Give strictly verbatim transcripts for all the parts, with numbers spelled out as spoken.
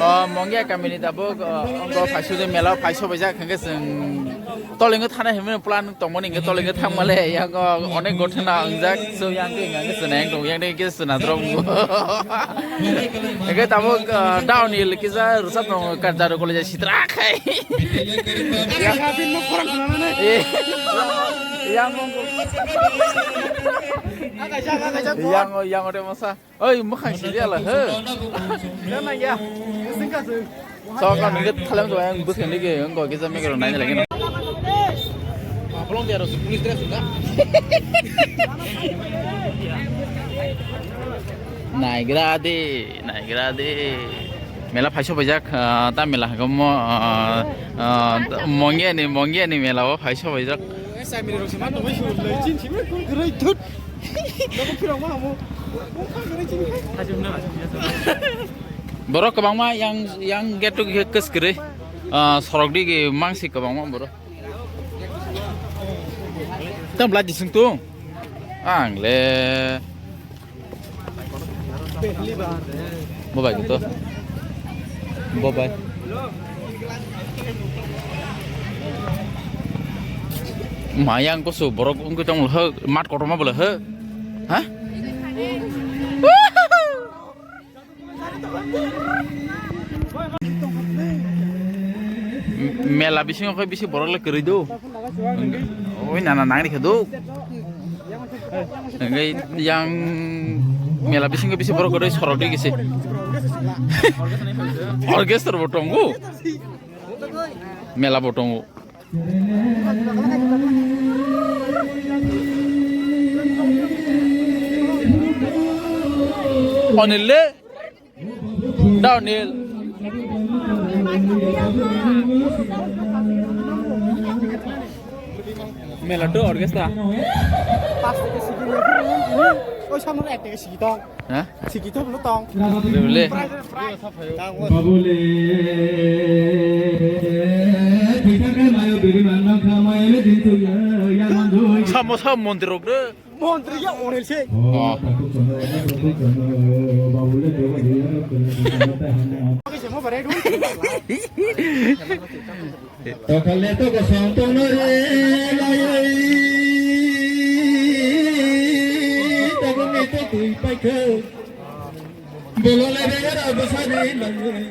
O Mongia kamini tabuk, o, ongo phaisu de mela phaiso baijak hwnkhe chwng tolingo thana himno plan tongmani hwnkhe tolingo thangmale yango onek gothana wngjak so yang ke yang ke swnang tong yang ke swnang drong. Hwnkhe tabuk, o, down hill kisa rwchap tong karjaro college sitra khai. Eh, yang yang yang ore masa. Oi, mwkhang sidi ala, he. Nana ya. Singka se. Sokha nungke thalam do yang bwkhang nike yang go kisa mekero nai lagi no. Apolong dia harus police dress sudah. Naigra de, naigra de. Mela phaiso bajak, ah, ta mela hagamo, ah, ah, Mongia ni, Mongia ni mela o phaiso bajak. Borok kwbangma yang, yang get to get kwskwrwi, ah, sorok digi mangsi kwbangma borok. Tang belai dising tung. Ang le. Bo bai to. Bo bai. Mayang ko su borok ungkhe tong lho, mat kotorma bole he. Ha? Mela bisingo khe bisi borok le kwrwi do. Oi nana nangri khe do. Hwnkhe yang mela bisingo bisi borok kwrwi sorok di gisi. Orchestra bo tongo. Mela bo tongo. Onile. Downhill. Mela to orchestra. Oi, samno ek taka sigi tong. Ha? Sigi tong, no tong. Bebele. Prize, prize. Babule. Samo sa mondir rok de. Montri ya onel se. Oh. Oke, semua pada itu. Tokale to kosong tongno re layoi. Tokone to tui paikhe. Bolole begera bosani layoi.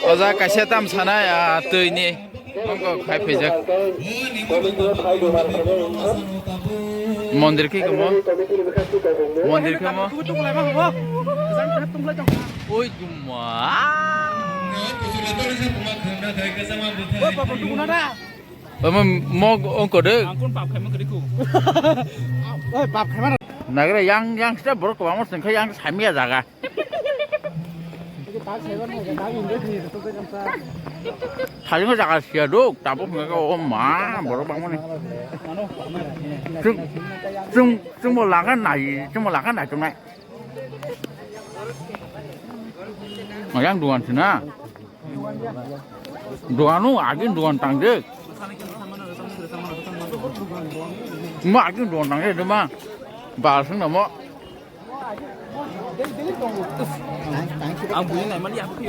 Oja kaisa tam sana ya twi ni. Nokho khai phaijak. Mondir khe kamo. Mondir khe mo. Oi juma. Omo mog ongko de. Ang kun pap khaima kri ku. Oi pap khaima. Nagre yang yang sta borok kwbangma sengkha yang samya jaga. Sajung jaga sia dok tabuk ngai o ma borok bangmani. Chung chung chung bo laga nai chung bo laga nai chung nai. Mayang duan sina. Duan u agin duan tang de. Ma agin duan tang de ma. Ba sung na mo. Ang bui nai mani aku.